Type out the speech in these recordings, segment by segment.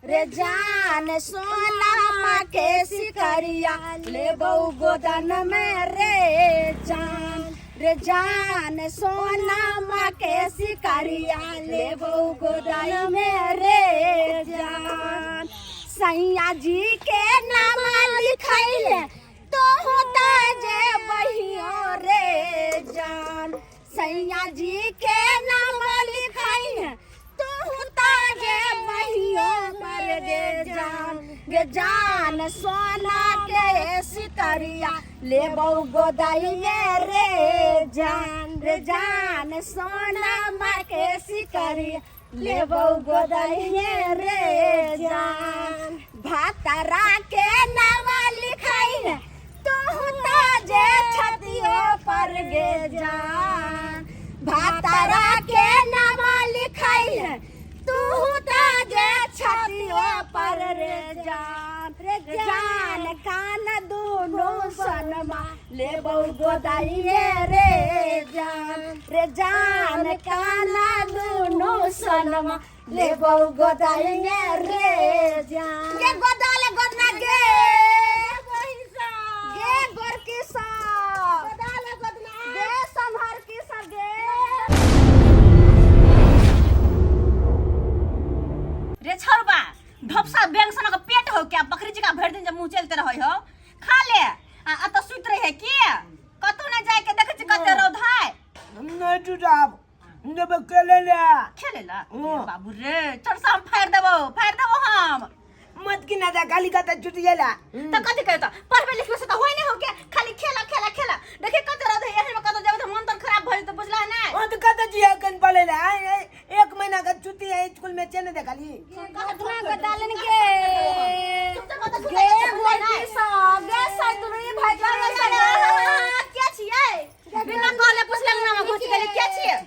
रे जान सोना के शिकारिया लेबौ गोदन में रे जान रे जान सोना के शिकारिया लेबौ गोदन में रे जान। सैया जी के नाम लिखैले तो होता जे बहियो रे जान। सैया जी के नाम लिखैले तो होता जे बहियो पर गे जान गे जान सोना के सिकरिया लेबौ गोदाई में रे जान रे जान सोना मा के सिकरिया लेबौ गोदाई में रे जान। भातरा के नाम लिखाई तू होता जे छतियो पर गे जान। भातरा के नाम लिखाई तू होता जे छतियो पर रे जान रे जान। कान दोनों सनमा लेबौ गोदाई रे जान रे जान। कान दोनों सनमा लेबौ गोदाई रे जान। गे गोदाले गोदना गे गे गोरकी सब गोदाले गोदना गे सम्हर की सब गे। रे छौरबा ढपसा बैंक सनक पेट हो क्या बकरी जी का भरि दिन जब मुंह चलते रहे हो खा ले आ अत सुत रहे है की कतौ ना जाए के देखै छी कते रौद है। हम नहीं टूटाब जब खेले ले खेले ला बाबू रे चल से हम फाड़ देबो फाड़ देबो हम मत की ना जा गाली का त छुट गेला त कथि कहता पढ़बे लिखबे से त होय नहीं हो के खाली खेला खेला खेला देखे कते रौद है एहन में कतौ जेबै त मन तन खराब भ जेतै बुझला ना। ओ त कत जिया कन पले ला एक महीना का छुट्टी है स्कूल में चने दे खाली गोदना गोदालन गे गे गोरकी सब गे सैतुरी भाई क्या छियै बिना कहले पुछले अंगना में घुस गेली क्या छियै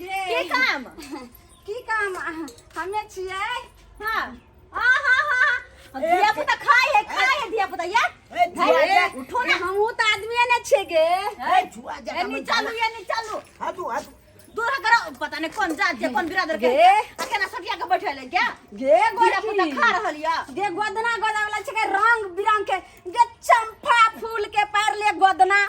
गे की काम की काम हमे छियै। हां हां हां हां धिया पुता खाय है धिया पुता या ए छुआ जा उठो ना हमहूँ तऽ आदमीए ने छियै गे। ए छुआ जा ए नी चालू ये नी चालू हाथू हाथू दूर करो पता नहीं कौन जात जे कौन बिरादर के गे। आ केना सटिया के बैठल है क्या गे धिया पुता गोरकी खा रहल या गे गोदना गोदा वाला छै रंग बिरंग के गे चंपा फूल के पार ले गोदना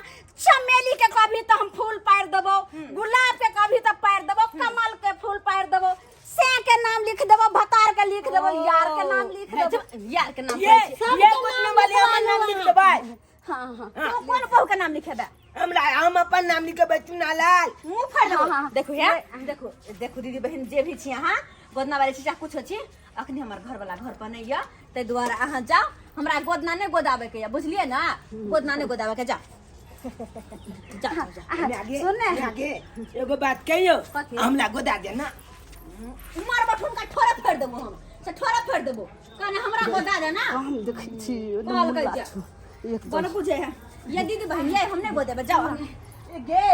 चमेली के कभी तो हम फूल पार देबो गुलाब के कभी तो पार देबो कमल के फूल पार देबो से के नाम लिख देबो भतार के लिख देबो यार के नाम लिख देबो यार के नाम ये कहै ये गोदना वाले हमर नाम लिख देबै। हाँ हाँ छी। तू कोन बहू के नाम लिखेबे? हमरा हम अपन नाम लिखेबै चुनालाल। मुंह फाड़ देबो। हाँ, हाँ। देखो यार देखो देखो दीदी बहन जे भी छी अहाँ गोदना वाले छी चाहे कुछो छी अखनी हमर घर वाला घर पर नहीं या ताहि दुआरे अहाँ जाओ हमरा गोदना नहीं गोदाबे के या बुझलिए ना गोदना नहीं गोदाबे के जाओ जा जा, जा। आगे सुन ने। आगे एगो बात कहियो कथी? हमरा गोदा दे ना मार बठुन का ठोरा फेर देबो हम से ठोरा फेर देबो कहने हमरा गोदा दे ना हम देखै छी कहल कहै छै कोन बुझे है ये दीदी बहन ये हम नहीं गोदेबे जाओ अहाँ। गे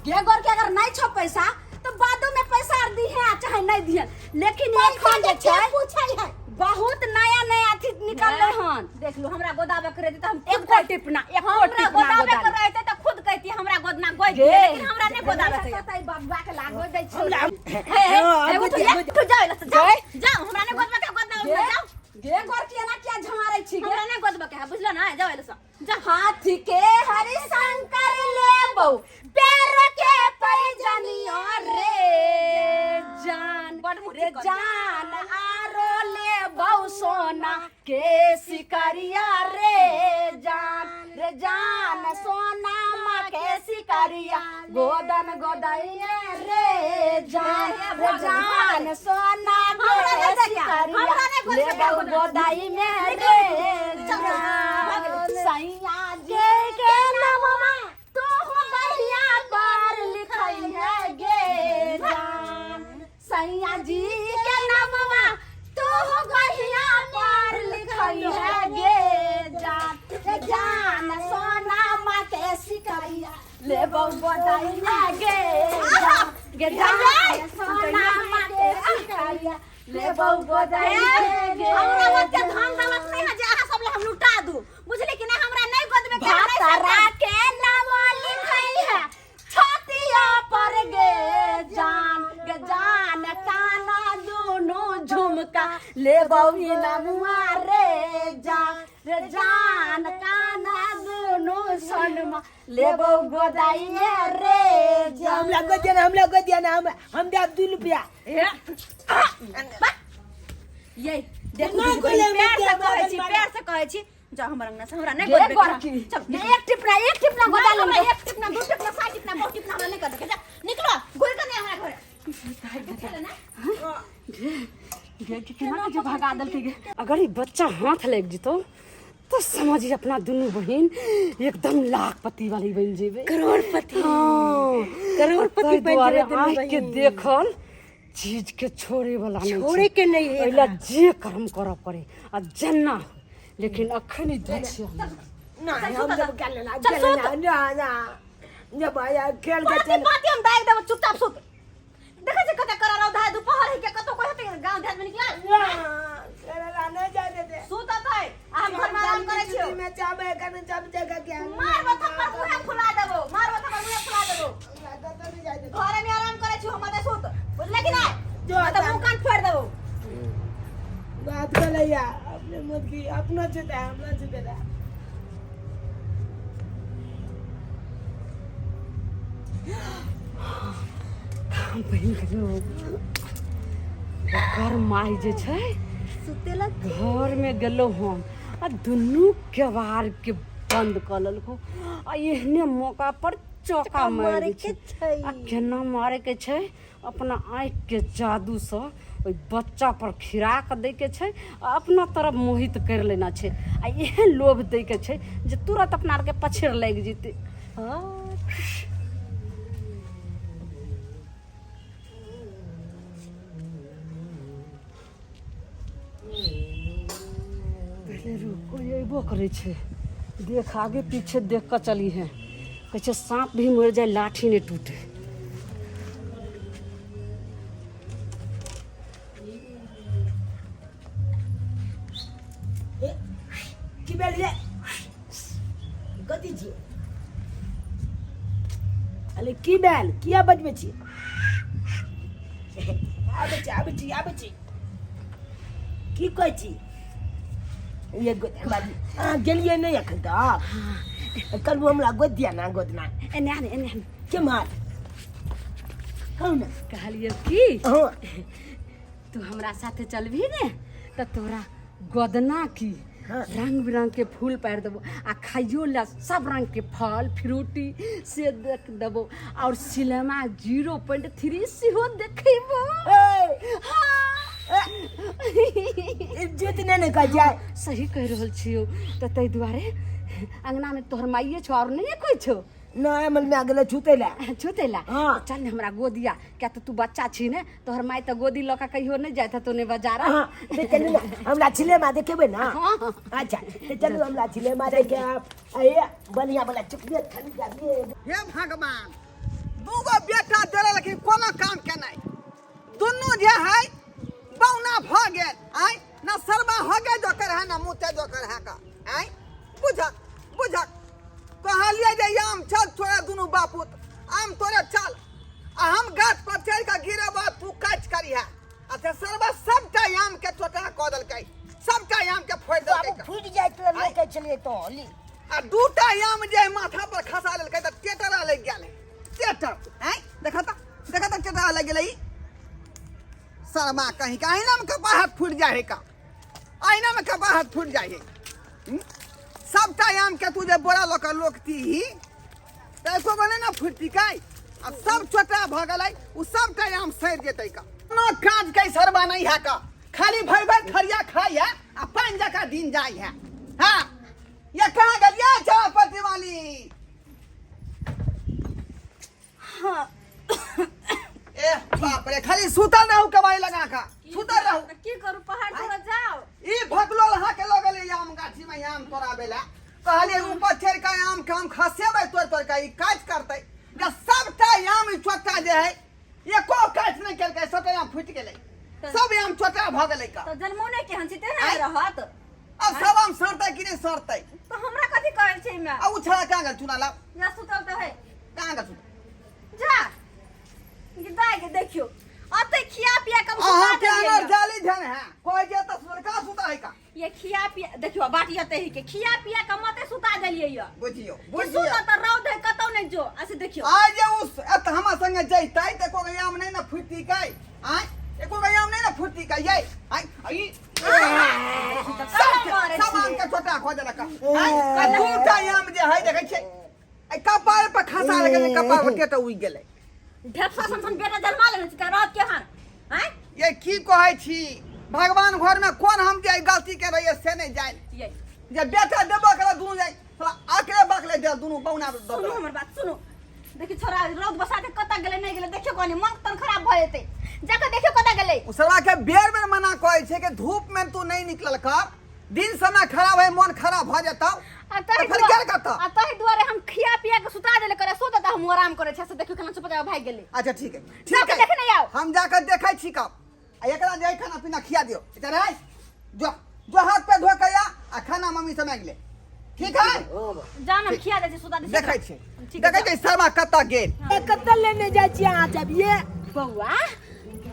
गे गोर के अगर नहीं छो पैसा तो बादो में पैसा आर दी है चाहे नहीं दिए लेकिन एखन जे छै पूछै है बहुत नया नया अथी निकलले हन। देख लो हमरा गोदाबे के रहते त हम खुद एको टिपना एको हमरा टिपना गोदाबे के गोदाले। रहते त खुद कहती हमरा गोदना गोद गे। लेकिन हमरा नहीं गोदाबे के त ई बबुआ के लागो दै छै। हमरा हे हे हाँ, हे, उठो गोद- या, गोद- उठो जाओ एला से, जाओ गे। जाओ हमरा नहीं गोदबे के गोदना गे उठो जाओ गे गोर के एना किया झमारै छी गे? हमरा नहीं गोदबे के है बुझलो ना जाओ एला से जा। हाथी के हरिशंकर लेबौ पैर के पैजनिया रे जान बड़ मुँह रे चिकन। जान आरो लेबौ सोना के शिकारिया रे जान रे जान सोना मा के शिकारिया गोदन गोदैया रे जान रे जान सोना हमरा के नहीं देखिया, शिकारिया हमरा नहीं गोद लेबौ गोदन। गोदाई में रे जान। सैया जे के नामवा तू बढ़िया बार लिखई है गे जान। सैया जी के नामवा तू बढ़िया बार लिखई है गे जान रे जान सोना मा के सिकरिया लेबौ गोदाई में गे जान गे जान सोना मा के सिकरिया लेबौ गोदाई में गे हमरा ओते धन दौलत नहीं है जे अहाँ सब ले हम लुटा दू बुझली कि नहीं हमरा नहीं गोदबे के है, नहीं भातरा सकब। के नाम लिखई है छतिया पर गे जान गे जान काना दोनों झुमका ले बौही नमुआ रे जान रे जान काना दुनु सनमा ले बौ गोदाइए रे जान। हमरा गोदिया ना, हमरा गोदिया ना, हम देब 2 रुपया। ये देखू नहि दीदी, कोइ प्यार से लेबै, कहै छी, मारे। प्यार से कहै छी, जाओ हमर अंगना से, हमरा नहि गे गोदबै के। गोरकी। चल। एक टिपना, एक टिपना गोदा नहि, हमरा लेलकै। एक टिपना, दू टिपना, सात टिपना, बहुत टिपना हमरा नहि कर देके। जा निकलो, घुरि के नहि हमरा घरे। चल ना। गे के केना के जे भगा देलकै गे। अगर ई बच्चा हाथ लागि जेतौ तो समझी अपना दुनू बहिन एकदम लाखपति वाली बनि जेबै। करोड़पति। हाँ। करोड़पति ताहि बनि दुआरे जेबै दुनू आँखि के बहिन। देखल चीज के छोड़े वाला नहीं छै। छोड़े के नहीं है। एहिला जे कर्म करऽ पड़े आ जेना होय, लेकिन अखन ई दै छियै हम। नहीं, हम जब क्या लेना, चल, क्या सुत। लेना, ना, ना। जब आया, खेल के पाती चल। पाती हम दाग देबो, चुपचाप सुत। देखै छी कते करा रौदा है, दुपहर है के कतौ कोइ हेतै गांव देहात में निकलल। ना, खेलेला नहीं जाए देते। सुत अतै आ हम घर में आराम करै छियौ। में चाबे करने जब जगह क्या। मारबो थप्पड़ मुहे फुला देबो, मारबो थप्पड़ मुहे फुला देबो। घरे में आराम करै छियौ हम, अतै सुत, बुझले कि नै? जो तऽ मुंह कान फोड़ि देबो। बात कर लिया अपने मत की, अपना चुता है, अपना चुता है। काम बनि गेलो। ओकर माय जे छै सुतेला घर में गेलो हम आ दुनू केवाड़ के बंद कऽ लेलको आ एहने मौका पर चौका मारि दै छै। आ केना मारे के छै, अपना आँखि के जादू सँ ओहि बच्चा पर खिरा कऽ दै के छै आ अपना तरफ मोहित करि लेना छै आ एहन लोभ दै के छै जे तुरंत अपना आरके पछेड़ लागि जेतै। पहिले रुक, कोइ अयबो करै छै, देख आगे पीछे देख कऽ चली है। कहै छै साँप भी मरि जाए लाठी नहि टूटे। की भेल रे? कथी छियै? अरे की भेल, किया बजबै छी? आबै छी, आबै छी, आबै छी। की कहै छी? ये बाबू, अहाँ गेलियै नहि एखन तक? कहलहुँ हमरा गोदिया ना, गोदना। एने आने, एने आने। के मार, कहू ने। कहलियै की, हँ, तू हमरा साथे चलबही ने तऽ तोरा गोदना की हाँ। रंग बिरंग के फूल पारि देबो आ खाइयो ला सब रंग के फल फ्रूटी से देख देबो और सिनेमा 0.3 सेहो देखेबो। ए, हाँ। इज्जत नहि ने कहै छै। सही कहि रहल छियौ। तऽ ताहि दुआरे अंगना में तोहर माइये छौ और नहीं कोइ छौ? नहि, हमर माय गेलै छुतै लए। छुतै ला? हाँ। चल ने हमरा गोदिया, किया तऽ तू बच्चा छी ने, तोहर माय तऽ गोदी लऽ कऽ कहियो नहि जाइत हेतौ ने बाजार। हाँ, तऽ चलू ने हमरा सिनेमा देखेबै ने। हाँ। अच्छा, तऽ चलू हमरा सिनेमा देखे। अरे बढ़िया वाला चॉकलेट खरीद के। हे भगवान, दूगो बेटा देले लेकिन कोनो काम के नहीं, दुनू जे है बौना भ गेल। आय न सरबा हो गेल जोकर है, न मुते जोकर है का। आय बुझक बुझक, कहलिए जे आम चल तोरा दुनू बापूत आम तोरे चल आ हम गाछ पर चढ़ के गिरेबा, तू काटि करिहे। आ से सरबा सबटा आम के चोटा कऽ देलकै, सबटा आम के फोड़ि देलकै। बाबू फूटि जाइत तऽ लऽ के छलियै तऽ ली। आ दूटा आम जे माथा पर खसा लेलकै तऽ टेटरा लागि गेल है, टेटर। आँय देखा तऽ, देखा तऽ, टेटरा लागि गेलै। ई शर्मा कहीं का, अहिना में कपाहट फूटि जाइ है का, अहिना में कपाहट फूटि जाइ है। सबटा आम के तू जे बोरा लऽ कऽ लोकती तऽ एको गो नहि ने फुटतिकै आ सब चोटा भऽ गेलै, ओ सबटा आम सड़ि जेतै का। कोनो काज के सरबा नहीं है का, खाली भरि भरि थरिया खाइ है आ पानि जकाँ दिन जाइ है। हाँ, ये कहाँ गेलियै चापत्ती वाली? ए बाप रे, खाली सुतल रहू, कमाई लगा का सुतल रहू। की करू, पहाड़ तोरा जाओ। ई भकलो लहा के लगल आम गाछी में आम तोड़ाबे ला। कहलिए ऊपर चढ़ के आम के हम खसेबै तोड़ तोड़ के, ई काज करतै जे सबटा आम ई चोटा जे है एको काज नहि केलकै, सबटा आम फूटि गेलै, सब आम चोटा भऽ गेलै का। तऽ जन्मौने केहन छी तेहन आँय? रहत। अब सब आम सड़तै कि नहि सड़तै? तऽ हमरा कथी कहै छै एहिमे? आ उ छड़ा कहाँ गेल? चुना लाव। या सुतल तऽ है। कहाँ गेल सुतल? जा दाइ के देखियो, अते खिया पिया कम सुता अहाँ के देलियै अनर यऽ। जाली झन है कहै जे तऽ बात यऽ तही के खिया पिया के मते सुता देलियै यऽ। बुझियो कि बुझियो। सुत तऽ रौद है, कतौ नहि जो ऐसे देखियो। आइ जे उस एत हमरा संगे जैतै तऽ एको गो आम नहि ने फुटतिकै। आँय, एको गो आम नहि ने फुटतिकै यै। आँय, ई कना मारै सब आम छियै? के छोटा खो देलक। आँय, दूटा आम जे है देखै छियै, एहि कपार पर खसा देलकै, कपार पर टेटा उगि गेलै। ढेपसा सन सन बेटा जन्मा लेने छी तऽ रहत केहन? आँय ये की कहै छी, भगवान घर में कोन हम जे गलती के रहिए से नहीं जान। ये जे बेटा देबो करे दुनू जाय साला आकरे बकले दे दुनू बौना दऽ सुनू देलक। हमर बात सुनू। देखी छोरा रौद बसा के कतऽ गेलै नहि गेलै, देखियो कनी मन तन खराब भऽ जेतै। जाकऽ देखियो कतऽ गेलै। ओ साला के बेर बेर मना कहै छै कि धूप में तू नहीं निकलल कर, दिन समय खराब है, मन खराब भऽ जेतौ। आ तहि तऽ फेर दुआरे गेल कतऽ? आ तहि दुआरे हम खिया पिया के सुता देले करे, सुत तऽ हम आराम करै छी। से देखियो केना चुप भागि गेलै। अच्छा ठीक है, ठीक जाकऽ है, देखने आउ। हम जाकर देखै छी कब। आ एकरा जे खाना पीना खिया दियो। इधर आय, जो जो हाथ पे धो के आ, आ खाना मम्मी से मांगि ले। ठीक है, जान हम खिया दै छी, सुता दै छी। देखै छी, ठीक है, देखै छी शर्मा कतऽ गेल। ए, कतऽ लेने जाइ छी अहाँ सब ये? बौआ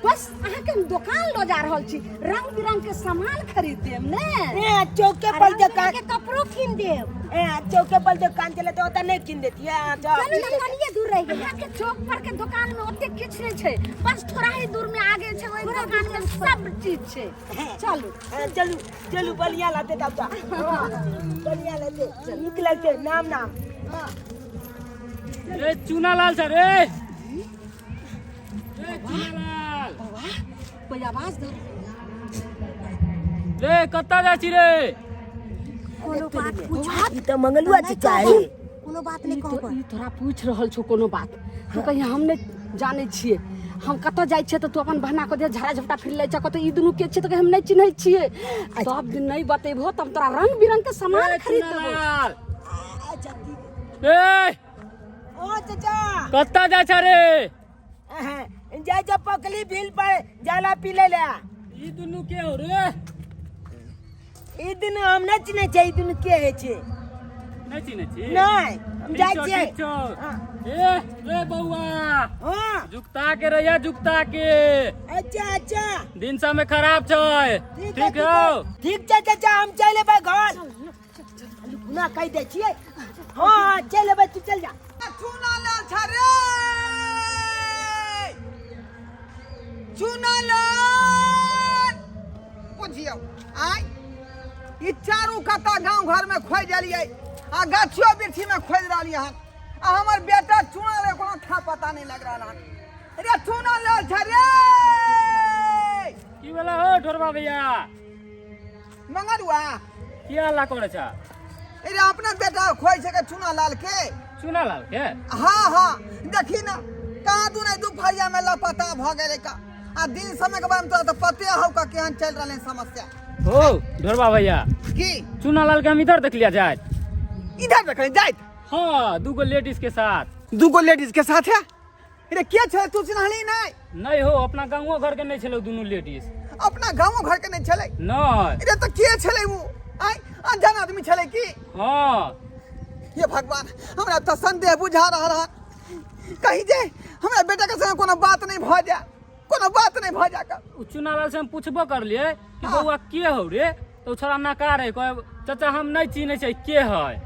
बस अहाँके हम दोकान लऽ जा रहल छी, रंग बिरंग के सामान खरीद देब ने। ए, चौके पर रंग दुकान बिरंग के कपड़ो कीन देब। ए, चौके पर दुकान चले तऽ ओतऽ नहि कीन देतियै अहाँ सब? चलू ने, कनिये दूर रहि गेल। अहाँके चौक पर के दुकान में ओते किछु नहि छै, बस थोड़ा ही दूर में आगे छै, ओहि दुकान में सब चीज छै। चलू। ए, चलू चलू, बढ़िया लगतै तब तऽ। हाँ, बढ़िया लगतै, नीक लगतै। नाम नाम रे चूनालाल सर, रे रे चूनालाल। बौआ कोई आवाज दे। रे कतऽ जाइ छी रे? कोनो बात पूछत ई तऽ मंगलुआ चचा है। कोनो बात नहि कहब। ई तोरा पूछि रहल छौ कोनो बात, तू कहिया हम नहि जानै छियै हम कतऽ जाइ छियै, तऽ तू अपन बहाना कऽ दे, झाड़ा झपटा फिर लै छ। कतऽ ई दुनू के छियै? तऽ कहिया हम नहि चिन्है छियै। सब दिन नहि बतेबहो तब तोरा रंग बिरंग के सामान रे खरीद देबो। चूनालाल, अच्छा ठीक। ए ओ चचा, कतऽ जाइ छ रे? जाइ छ पकली भील पर जाला पी ले ला। ई दुनू के हो रे? ई दुनू हम नहि चिन्है छियै, ई दुनू के होइ छै? नहि चिन्है छी? नहि, हम ठीक जाइ छौ, छियै। ठीक छौ। हाँ। ए रे बौआ। हाँ। जुगता के रहिया, जुगता के। अच्छा अच्छा। दिन समय खराब छै। ठीक ठीक हौ? ठीक छै चाचा, हम चलि एबै घर। गुना कहि दै छियै। हाँ हाँ, चलि एबै, तू चलि जा। चूना लाल छ रे, चूना लाल, बुझियौ आय ई चारू कत्ता गांव घर में खोजि एलियै आ गाछियो वृक्षी में खोजि रहलियै हन, आ हमर बेटा चूना लाल कोनो था पता नहीं लग रहल हन। रे चूना लाल छ रे। की भेला हो ढोरबा भैया? मंगरुआ, की हल्ला करै छ? अरे अपना बेटा खोज छै के चूना लाल के। चूना लाल के? हाँ हाँ, देखी ना कहाँ दुने दुपहरिया में लापता भ गेलै का, आ दिन समय के बारे में तोरा तो पते हौ का केहन चल रहल है समस्या। हो ढोरबा भैया। की? चूना लाल के हम इधर देख लिया जाए। इधर देखले जाइत? हाँ, दूगो लेडीज के साथ। दूगो लेडीज के साथ है? अरे के छै, तू चिन्हली नहीं? नहीं हो, अपना गाँवो घर के नहीं छलै दुनू लेडीज। अपना गाँवो घर के नहीं छलै? नहीं। अरे तो के छलै वो? आय अनजान आदमी छलै की? हाँ। हे भगवान, हमरा तो संदेह बुझा रहल हन कहीं जे हमरा बेटा के संग कोनो बात नहीं भ जाए, कोनो बात नहीं भ जाए। उ चूनालाल से हम पूछबो करलिए कि बौआ के हौ रे, तो छोरा नकार है, कहे चाचा हम नहीं चिन्है छियै के है।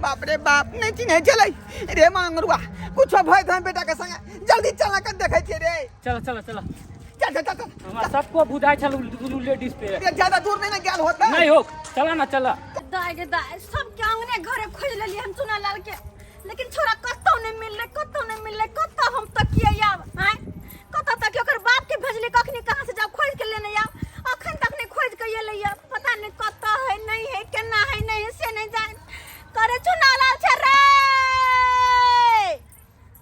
बाप रे बाप, नहीं चिन्है छलै रे मांगरुआ। कुछो भय हम बेटा के संग, जल्दी चला के देखै छियै रे। चल चल चल चल चल चल। हमरा सबको बुझाइ छल दुनू लेडीज पे। रे ज्यादा दूर नहीं ना गेल होता? नहीं हो, चला ना चला। दाय गे दाय, सबके अंगने घरे खोज लेलियै हम चूना लाल के, लेकिन छोरा कतौ नहीं मिललै, कतौ नहीं मिललै। कतौ हम तकियै आब? आँय, कतौ तकियै? ओकर बाप के भेजली कखनी कहाँ से जाओ खोज के लेने आब, अखन तक नहीं खोज के एलै या। पता नहीं कतौ है नहीं है, केना है नहीं है से नहीं जान। करे चूना लाल छै रे,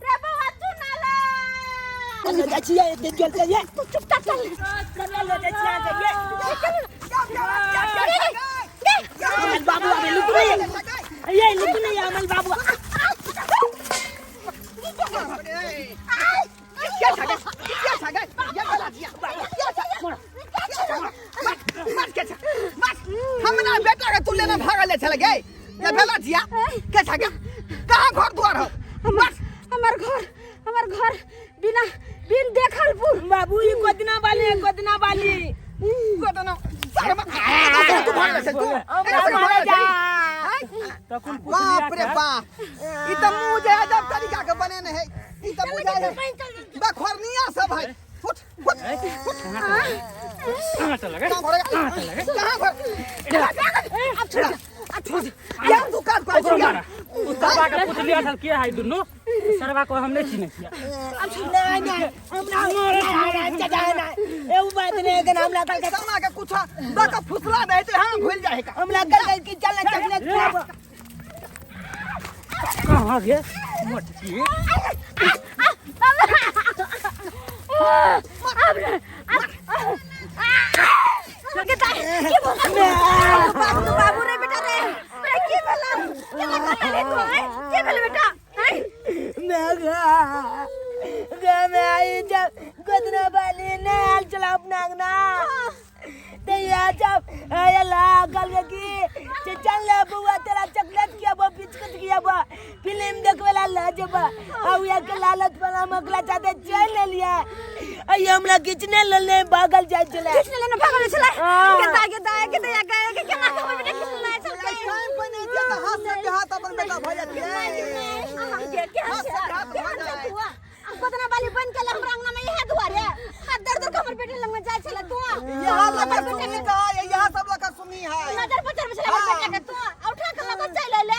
रे बौआ चूना लाल। चल जाइ छियै एते जल चल। तू चुपचाप चल। चल लऽ जाइ छियै अहाँ सब ये। अमल बाबू आबे, लुकु नहीं ये, लुकु नहीं अमल बाबू। हमरा बेटा के तू लेने भागल छल गे, ये भेला जिया के छा गे? कहाँ घर द्वार हो? हमर हमर घर, हमर घर बिना बिन देखलपुर। बाबू ई गोदना वाली है, गोदना वाली। गोदना, तू भागल छल तू? हमरा मारै जखन पुछलियै बाप रे बाप, ई त मुंह जे अजब तरीका के बनेने है, ई त बुझाय है बखोरनिया सब है। उठ उठ उठ, कहाँ चल गए? कहाँ भरे, कहाँ भरे? अब छोड़ दे, अब छोड़ दे। यार तू काट पाई ओकरो मारा। उ सरवा के पुछलियै छल के है दुनू, सरवा को हम नहीं चिन्है छियै। नहीं नहीं, हमरा नहीं चाचा, नहीं एगो बात नहीं है, हमरा कल के समा के कुछ द के फुसला दे ते हां घुल जाए का। हमरा कल के चल चॉकलेट खियाबो। कहाँ गे मोटकी? बाबू बाबू रे बेटा रे, रे की भेला? केना कहले तू आय? की भेल बेटा आय? मैं गा मैं आई जब गोदना वाली ने आल चला अपना अंगना ते या जब आया ला गल की ते चल ले बुआ, तेरा चॉकलेट किया बो, बिस्कुट किया बो, फिल्म देखवे ला ला जब आउ या के लालच पर हम अगला चाहते चल ले लिया, आई हमरा खींचने लले भागल जाय चले। खींचने लेने भागल छले? हाँ। के दा के दा के दया के के केना खबर बेटा खींचने ले चल के? टाइम पर नहीं दिया त हाथ से हाथ अपन बेटा भ जाती है। के के हाथ से हाथ के भ जाए। तू गोदना वाली बन के हमरा अंगना में इहे दुआरे हाथ दर दर के हमर बेटे लंग में जाय छले तू। यहाँ सब लगा सुनी का है, यहाँ सब लगा सुनी है। नजर पचर में छले हमर बेटा के तू आ उठा के लगा चल ले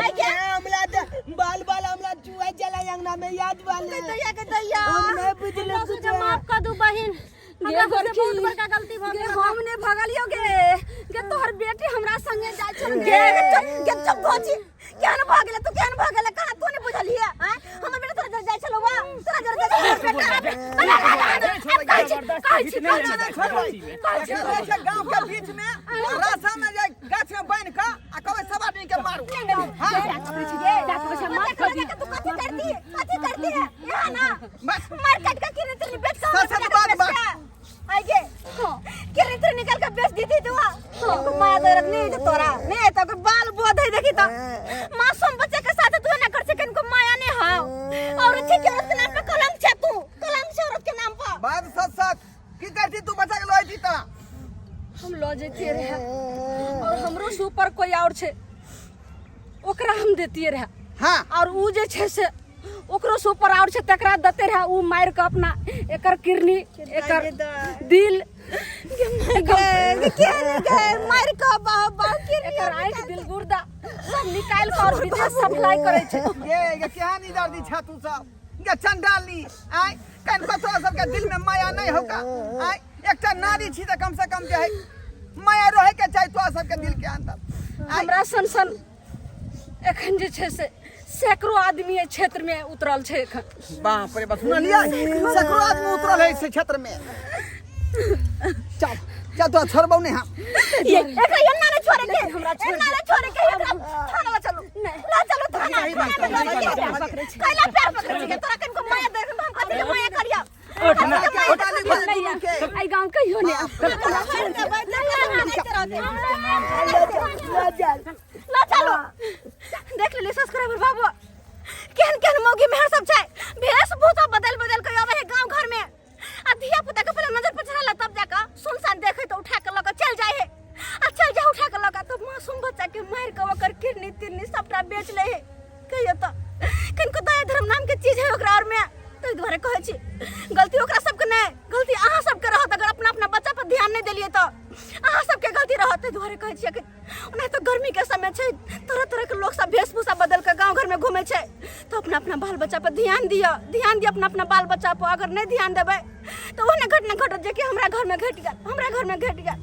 आय के। हमरा त बाल बाल हमरा चुआ चला अंगना में याद वाले। दैया के दैया, हम नहीं बुझले हमरा कुछ। से माफ कर दू बहिन, गे हमरा से गोरखी, बहुत बड़का गलती भ गे गेल। हम ने भगलियो गे, गे तोहर बेटी हमरा संगे जाय छल गे चुप गे चुप भौजी, केहन भऽ गेलै तू? केहन भऽ गेलै? कहाँ तू नहि बुझलियै आँय? हमर बेटा तोरा जर जाइ छलौ वा, तोरा जर जाइ छलौ हमर बेटा। कहै छी कहै छी कहै छी कहै छै गांव के बीच में रास्ता में जाय गाछ में बांध के आ कहबै सब आदमी के मारू। हां मार कर दी तू, कथी करती कथी करती है यहाँ ना? बस मार काट के किरण तिरनी बेच के सच सच बात बात आई गे, किरण तिरनी निकाल के बेच दी थी तू। तू माया दर्द नहीं है तोरा, नहीं है तो बाल बोध है। देखी तो मासूम बच्चे के साथ तू ना कर सके, इनको माया नहीं है और अच्छे की औरत के नाम पे कलंक छे, तू कलंक छे औरत के नाम पर। बात सच सच की करती तू बच्चा के लोई थी त? हम ल जैतियै रहे और हमरो से ऊपर कोई और छै, ओकरा हम देतियै रहे। हां और उ जे छै से ओकरो से ऊपर और छै, तकरा देते रहे, उ मारि के अपना एकर किडनी एकर दिल गे के गे मार के बाह बाह किरनी एकर आँखि दिल गुर्दा सब निकालि के और विदेश सप्लाई करै छै। गे गे केहन इधर दी छा तू सब गे चंडाली आय? कन को तोरा सबके दिल में माया नहीं होगा आय? एकटा नारी छी त कम से कम जे है माया रहे के चाही तोरा सबके दिल के अंदर। हमरा सन सन एखन जे छै से सैकड़ों आदमी एहि क्षेत्र में उतरल छै एखन। बाप रे बाप, सुनलियै? सैकड़ों आदमी उतरल है इस क्षेत्र में। चल चल, तोरा छोड़बौ नहीं हम। ये एकरा एन्ना नहीं छोड़े के, हमरा छोड़ एन्ना नहीं छोड़े के, एकरा थाना ला चलू, ला चलू थाना। यही बात थाना में है, लऽ यही बात के कैला प्यार पकड़ै छी तोरा? कनको माया देख हम कथी के माया करिया? उठ ना। के डाली बोले दुनू के। एहि गाँव कहियो नहि आयब। छोड़ देबै नहीं रहते। ल चल, ला चलो। देख लेली सब्सक्राइबर बाबू, केहन केहन मौगी मेहर सब छै, वेशभूषा बदल बदल के आबै है गांव घर में आ धिया पुता के पहिले नजर पर चढ़ल, तब जाके सुनसान देखे तो उठा के लऽ के चल जाए है आ चल जाए उठा के लऽ के तो मासूम बच्चा के मारि के ओकर किडनी तिडनी सबटा बेच ले है। कहियो तो किनको दया धर्म नाम के चीज है ओकरा और में? ताहि दुआरे कहै छी गलती ओकरा सबके नहि, गलती अहाँ सबके रहत। अगर अपना अपना बच्चा पर ध्यान नहि देलियै तऽ अहाँ सबके गलती रहत। ताहि दुआरे कहै छियै कि ओना तऽ गर्मी के समय छै, तरह तरह के लोग सब वेशभूषा बदल के गाँव घर में घूमे छै, तऽ अपना अपना बाल बच्चा पर ध्यान दिअ, ध्यान दिअ अपना अपना बाल बच्चा पर। अगर नहि ध्यान देबै तऽ ओहने घटना घटत जे कि हमरा घर में घटि गेल, हमरा घर में घटि गेल।